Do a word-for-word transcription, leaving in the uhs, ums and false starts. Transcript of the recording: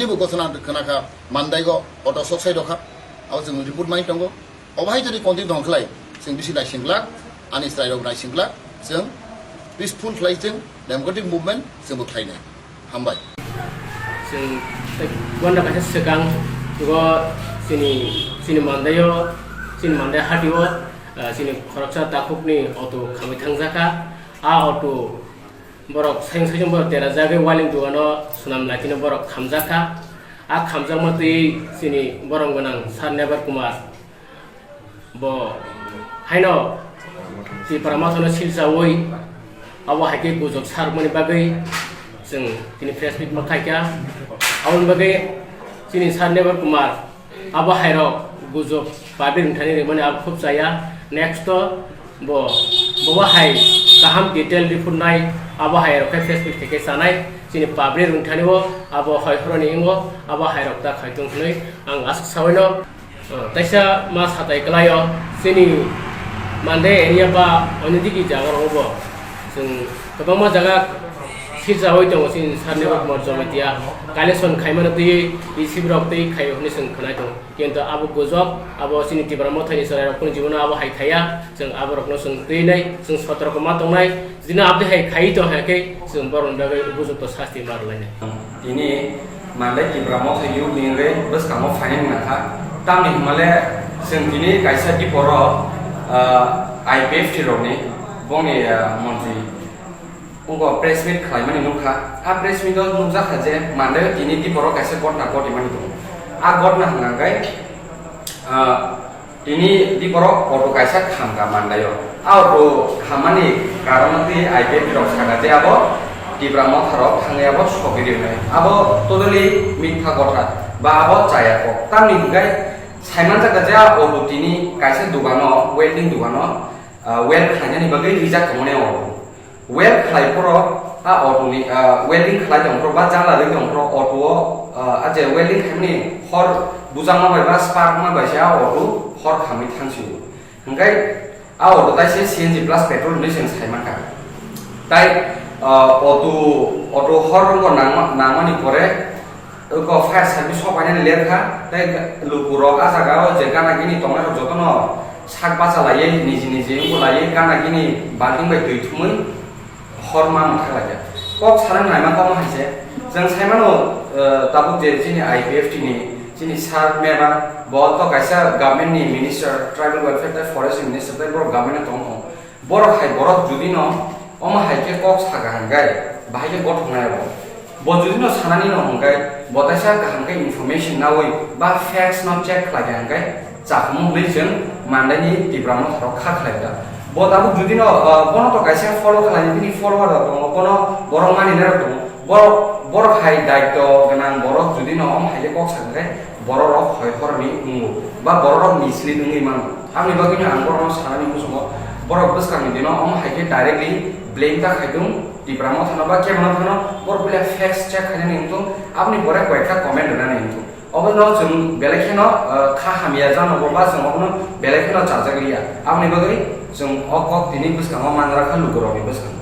Teibo gosona khna kha, Mandai go auto sok sai rokha, abo chwng report mai tongo. Obo hai jodi continue tong khlai, chwng bisi naising glak, ani chwrai rok naising glak, chwng peaceful khlai, chwng democratic movement chwngbo khlainai. Hambai. Chwng tei gwanda kaisa swkang go chini, chini Mandai o, chini Mandai hati o, ah, chini khoroksa takhukni auto khamwi thangjakha. A auto borok sayung sayung borok terajagwi wailing dugano swnam laitino borok khamjakha. A khamjakma twi chini borom gwnang Sir Nebar Kumar bo haino Tipra Mothano silchawi abo hai khe gujok sarmani bagwi chwng tini press meet ma khaikha. Aboni bagwi chini Sir Nebar Kumar abo hairok gujok public wngthani rimani abo khub chaya. Next o bo, bo hai kaham detail report nai, abo hairok khe press meet khe chanai. Chini public wngthani o abo hoi horoni wngo, abo hairok ta khai tong hwnwi ang aswk sawi no. Ah, taisa ma satai kwlaio, chini Mandai area ba onidigi jaga rogo bo chwng kwbangma jaga sirjawi tongo chini Sir Nebar Kumar Jamatia. Collection khaimano twi receive rok twi khaio hwnwi chwng khwnai tongo. Kintu abo gujok, abo chini Tipra Mothani chwrai rok kunu jibono abo hai khaiya, chwng abo rokno chwng twi nai, chwng sotorko ma tongnai. Jino abdi hai khai tong hai khe chwng borokni bagwi bujukto sasti ma rwlainai. Tini Mandai Tipra Motha youth ni hwnwi bwskango phainani nangkha. Tamni hwnmale chwng tini kaisa diporo, ah, I P F T rokni bongni, ah, montri ugo press meet khlaimani nukha. A press meet o nukjakha je Mandai o tini diporo kaisa gotna gotimani tongo. A gotna hwnkha khe, ah, Tini di borok auto kaisa khamkha Mandai o. A auto khammani karon twi I P F T rok sakha je abo Tipra Motha rok thangwi abo sogwi rinai. Abo totally mitha kotha ba abo chaya kok. Tamni hwnkhe saimanjakha je a auto tini kaisa dogano, welding dogano, ah, weld khlainani bagwi rijak tongmani auto. Weld khlai phoro a auto ni, ah, welding khlai tong phoro ba jala rwi tong phoro auto o, ah, a je welding khaimani hor bujakma bai ba spark ma bai se a auto hor khamwi thang sio. Hwnkhe a auto tai se C N G plus petrol hinwi chwng sai mankha. Tai, ah, auto, auto hor rwngo nangma-, nangmani pore Eko fire service sok painani ler kha, tei lukurok a jaga o je gana gini tongnai rok jotono sak bacha laiwi niji niji wngbo laiwi gana gini balting bai twi thumwi hor ma mwthak lai kha. Kok sana naima kok hai se, chwng sai mano, eh, tabuk je chini I P F T ni chini sir Meba bo to kaisa government ni minister, tribal welfare tei forest minister tei borok government ni tong tong. Borok hai borok judi no omo hai khe kok saka hwnkhe bahai khe gothok nai abo. Bo judi no sanani no hwnkhe bo taisa kaham khe information nawi ba facts no check khlai khe hwnkhe chakhumu hwnwi chwng Mandai ni Tipra Motha rok kha khlai da. Bo tabuk judi no, ah, bono to kaisa follow khlai bini follower rok tongo, bono borok mani nai rok tongo. Borok, borok hai daityo gwnang borok judi no omo hai khe kok saka hwnkhe borok rok hoi horni wngo ba borok rok mislead wngwi mano. Aboni bagwino ang borokno sanani muchungo, borok bwskangni dino omo hai khe directly blame ta khai tung Tipra Motha no ba kebo no phano, borok bile facts check khainani wng tung, aboni pore koi ekta comment rwnani wng tung. Obono chwng belai kheno, eh, kha hamya jano bo ba chwng obono belai kheno chajak liya. Aboni bagwi chwng o kok tini bwskango manra kha lukurokni bwskango.